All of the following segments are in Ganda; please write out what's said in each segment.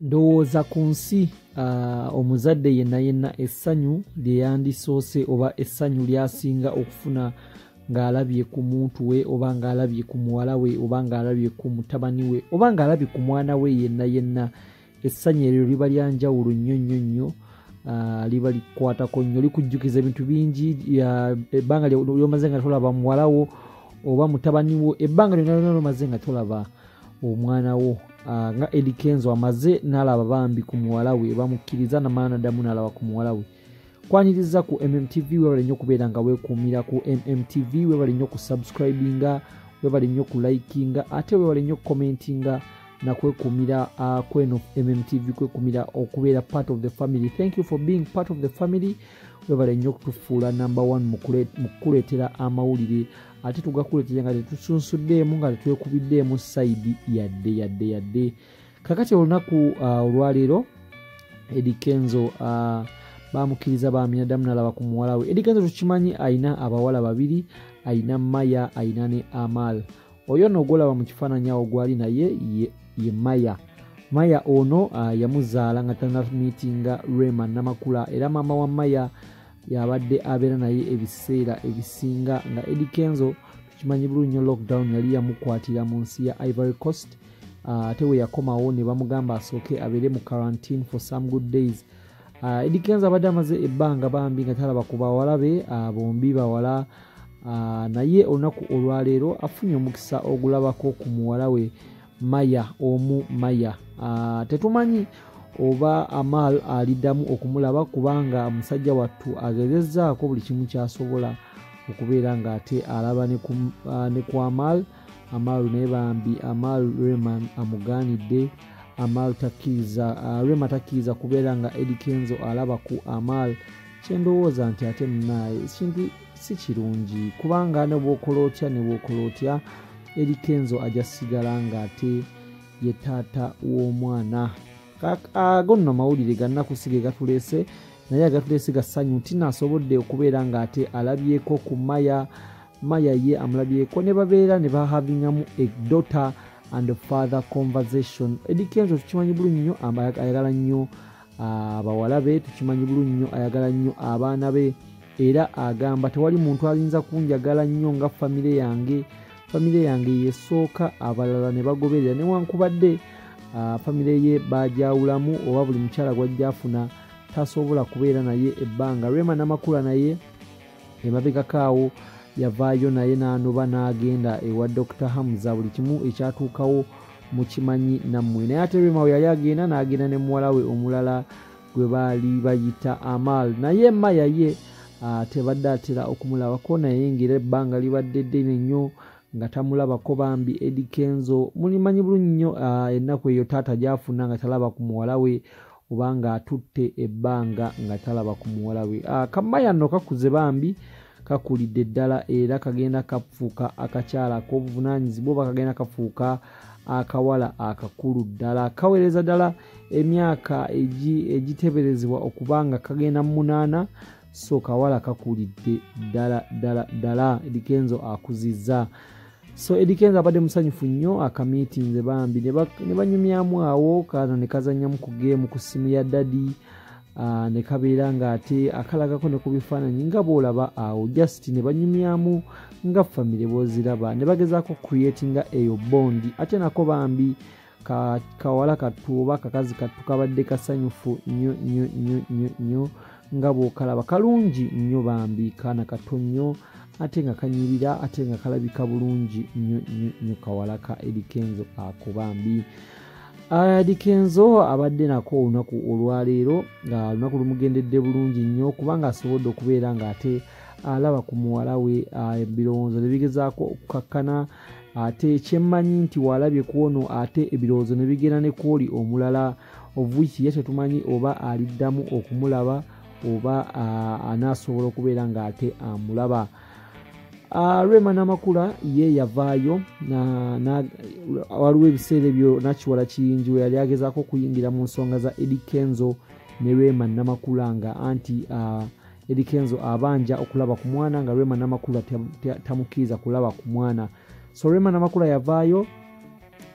Ndowooza ku nsi omuzadde yenna yenna essanyu lye yandisoose oba essanyu ly'asinga okufuna ng'alabye ku muntu we oba ng'alabye ku muwala we oba ng'alabye ku mutabani we oba ng'alabye ku mwana we yenna yenna, essanyu eryo liba lya njawulo nnyo nnyo nnyo, liba likwatako nnyo, likujjukiza ebintu bingi. Ebbanga ly'omaze nga tolaba muwala wo oba mutabani wo, ebbanga lyonna lyonna ly'omaze nga tolaba omwana wo, nga Eddy Kenzo amaze n'alaba bambi ku muwala we, bamukkiriza namala n'addamu n'alaba ku muwala we. Kwaniriza ku MMTV, webale nnyo okubeera nga weekuumira ku MMTV, webale nnyo kusubscribinga, webale nnyo kulikinga, ate webale nnyo kucommentinga nakwekuumira kweno MMTV, kwekuumira okubeera part of the family. Thank you for being part of the family. Webale nnyo okutufuula number one mu kukuleetera amawulire, ate tugakuleetera nga tetusunsuddeemu, nga tetwekubiddeemu side yadde yadde yadde. Kakati olunaku olwaleero Eddy Kenzo bamukkiriza bambi n'addamu n'alaba ku muwala we. Eddy Kenzo tukimanyi ayina abawala babiri, ayina Maya, ayina ne Amal. Oyo nno gw'olaba mu kifaananyi awo gw'ali naye ye Maya. Maya ono yamuzaala nga tannamiitinga Rema Namakula, era maama wa Maya yabadde abeera naye ebiseera ebisinga. Nga Eddy Kenzo tukimanyi bulungi nnyo lockdown yali yamukwatira mu nsi ya Ivory Coast, ate we yakomawo ne bamugamba asooke abeere mu quarantine for some good days. Eddy Kenzo abadde amaze ebbanga bambi nga talaba ku bawala be, bombi bawala, naye olunaku olwaleero afunye omukisa ogulabako ku muwala we Maya omu Maya. Tetumanyi oba Amal aliddamu okumulaba, kubanga musajja wattu agezezzaako buli kimu ky'asobola okubeera ng'ate alaba ne ku Amal. Amal naye bambi Amal Rema amugaanidde. Amal takkiriza, Rema takkiriza kubeera nga Eddy Kenzo alaba ku Amal. Kyendowooza nti ate munaaye ekintu si kirungi, kubanga ne bw'okola otya ne bw'okola otya Eddy Kenzo ajja sigala ng'ate ye taata w'omwana. Ago nno mawulire ga nnaku si ge gatuleese, naye agatuleese ga ssanyu nti naasobodde okubeera ng'ate alabyeko ku Maya. Maya ye amulabyeko ne babeera ne bahavingamu a daughter and father conversation. Eddy Kenzo tukimanyi bulungi nnyo ayagala nnyo abawala be, tukimanyi bulungi nnyo ayagala nnyo abaana be, era agamba tewali muntu ayinza kunjagala nnyo nga famire yange, famire yange yesooka abalala ne bagoberera, newankubadde famire ye bajawulamu oba buli mukyala gw'ajja afuna tasobola kubeera naye ebbanga. Rema Namakula naye emabegako awo yavaayo naye n'anoba n'agenda ewa Dr. Hamza, buli kimu ekyatuukawo mukimanyi nammwe. Naye ate Rema we yali agenda n'agenda ne muwala we omulala gwe baali bayita Amal, naye Maya ye tebadde atera okumulabako, naye ng'era ebbanga libadde ddene nnyo nga tamulabako bambi. Eddy Kenzo mulimanyi bulungi nnyo ennaku eyo taata gy'afuna nga talaba ku muwala we, oba ng'atutte ebbanga nga talaba ku muwala we. Kamaya nno kakuze bambi, kakulidde ddala, era kagenda kafuuka akakyala ak'obuvunaanyizibwa oba kagenda kafuuka akawala akakulu ddala. Kaweereza ddala emyaka egiteeberezebwa okuba nga kagenda mu 8, so kawala kakulidde ddala ddala ddala. Eddy Kenzo akuzizza. So Eddy Kenzo abadde musanyufu nnyo, akamiitinze bambi ne banyumyamu awo, kano ne kazannyamu ku geemu ku ssimu ya daddy, ne kabeera ng'ate akalagako ne ku bifaananyi nga bw'olaba awo, just ne banyumyamu nga famire bw'oziraba, ne bagezaako creatinga eyo bond. Ate nako bambi kawala kattu oba kakazi kattu kabadde kasanyufu nnyo nnyo nnyo nnyo nnyo nga bw'okalaba, kalungi nnyo bambi, kaana kato nnyo ate nga kanyirira, ate nga kalabika bulungi nnyo nnyo nnyo, kawala ka Eddy Kenzo ako bambi. Eddy Kenzo abadde nako olunaku olwaleero nga olunaku lumugendedde bulungi nnyo, kubanga asobodde okubeera ng'ate alaba ku muwala we, ebirowoozo ne bigezaako okukakkana. Ate kyemmanyi nti w'alabye ku ono ate ebirowoozo ne bigenda ne ku oli omulala, of which ye tetumanyi oba aliddamu okumulaba oba anaasobola okubeera ng'ate amulaba. Rema Namakula ye yavaayo, waliwo ebiseera ebyo Nakiwala Kiyingi we yali agezaako okuyingira mu nsonga za Eddy Kenzo ne Rema Namakula, nga anti Eddy Kenzo abanja okulaba ku mwana nga Rema Namakula tamukkiriza kulaba ku mwana. So Rema Namakula yavaayo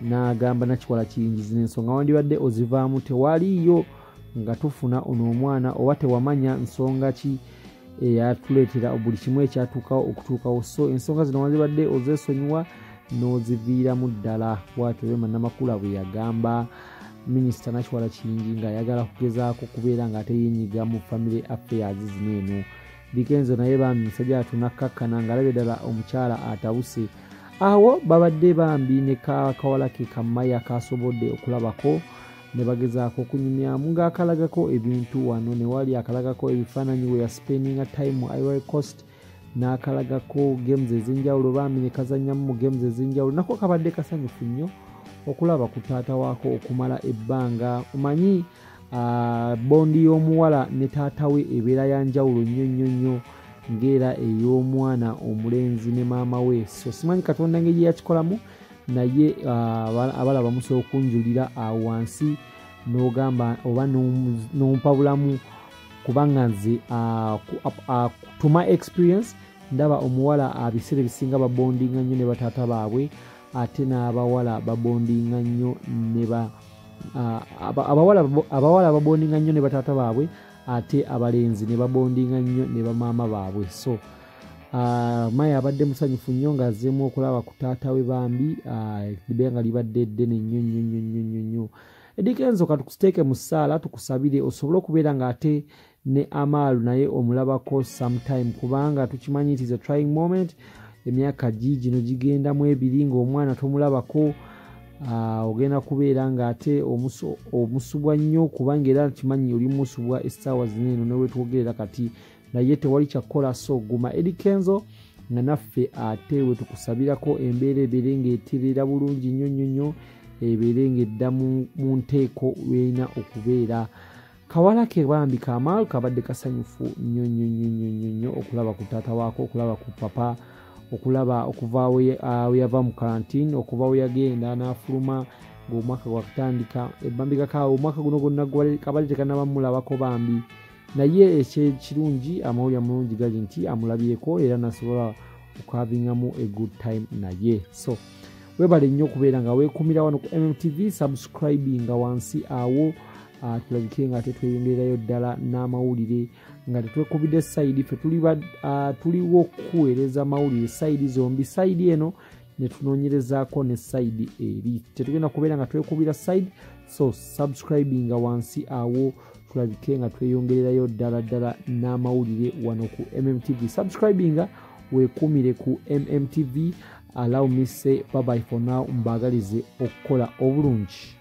N'agamba Nakiwala Kiyingi, zino ensonga wandibadde ozivaamu, tewaliiyo nga tufuna ono omwana oba tewamanya nsonga ki eyatuleetera buli kimu ekyatuukawo okutuukawo. So ensonga zino wandibadde ozeesonyiwa n'oziviiramu ddala. Bw'atyo Rema Namakula bwe yagamba Minisita Nakiwala Kiyingi ng'ayagala kugezaako kubeera ng'ate yeenyiga mu family affairs zino eno. Eddy Kenzo naye bambi musajja atunakkakkana ng'alabye ddala omukyala atabuse. Awo babadde bambi ne kawala ke Kamaya kasobodde okulabako ne bagezaako okunyumyamu ng'akalagako ebintu wano ne wali, akalagako ebifaananyi we yaspendinga time mu Ivory Coast, n'akalagako games ez'enjawulo bambi ne kazannyamu mu games ez'enjawulo. Nako kabadde kasanyufu nnyo okulaba ku taata waako okumala ebbanga. Omanyi bondi y'omuwala ne taata we ebeera ya njawulo nnyo nnyo nnyo ng'era ey'omwana omulenzi ne maama we. So simanyi Katonda ngeri yakikolamu, naye abalaba musobola okunjulira awo wansi n'ogamba oba n'ompabulamu, kubanga nze to my experience ndaba omuwala abiseera ebisinga babondinga nnyo ne bataata baabwe, ate n'abawala babondinga nnyo ne ba abawala babondinga nnyo ne bataata baabwe, ate abalenzi ne babondinga nnyo ne bamaama baabwe. So Maya abadde musanyufu nnyo ng'azzeemu okulaba ku taata we bambi, ebbanga libadde ddene nnyo nnyo nnyo nnyo nnyo nnyo. Eddy Kenzo, katukuteeke mu ssaala tukusabire osobole okubeera ng'ate ne Amaalu naye omulabako sometime, kubanga tukimanyi it is a trying moment. Emyaka gino gigenda mu ebiri ng'omwana tomulabako, ogenda kubeera ng'ate omusubwa nnyo, kubanga era kimanyi oli musubwa essaawa zino eno ne wetwogerera kati, naye tewali kyakukola. So guma Eddy Kenzo, nga naffe ate we tukusabirako embeera ebeere ng'etereera bulungi nnyo nnyo nnyo, ebeere ng'edda mu nteeko weerina okubeera. Kawala ke bambi Kamaalu kabadde kasanyufu nnyo nnyo nnyo nnyo nnyo okulaba ku taata waako, okulaba ku papa, okulaba okuva we yava mu karantini, okuva we yagenda n'afuluma ng'omwaka gwakutandika ebbambikakaawo omwaka guno gwonna kabadde tekannaba mulabako bambi. Naye ekyekirungi, amawulire amalungi gali nti amulabyeko era n'asobola okuhavingamu a good time naye. So webale nnyo okubeera nga weekumira wano ku MMTV, subscribinga wansi awo, tulabike nga tetweyongererayo ddala n'amawulire nga tetwekubidde side. Ffe tuliwo okukuweereza amawulire side zombi, side eno ne tunoonyerezaako ne side eri. Tetugenda kubeera nga twekubira side, so subscribinga wansi awo tulabike nga tweyongererayo ddala ddala n'amawulire wano ku MMTV. Subscribinga weekumire ku MMTV. Allow me say bye bye for now, mbaagalize okukola obulungi.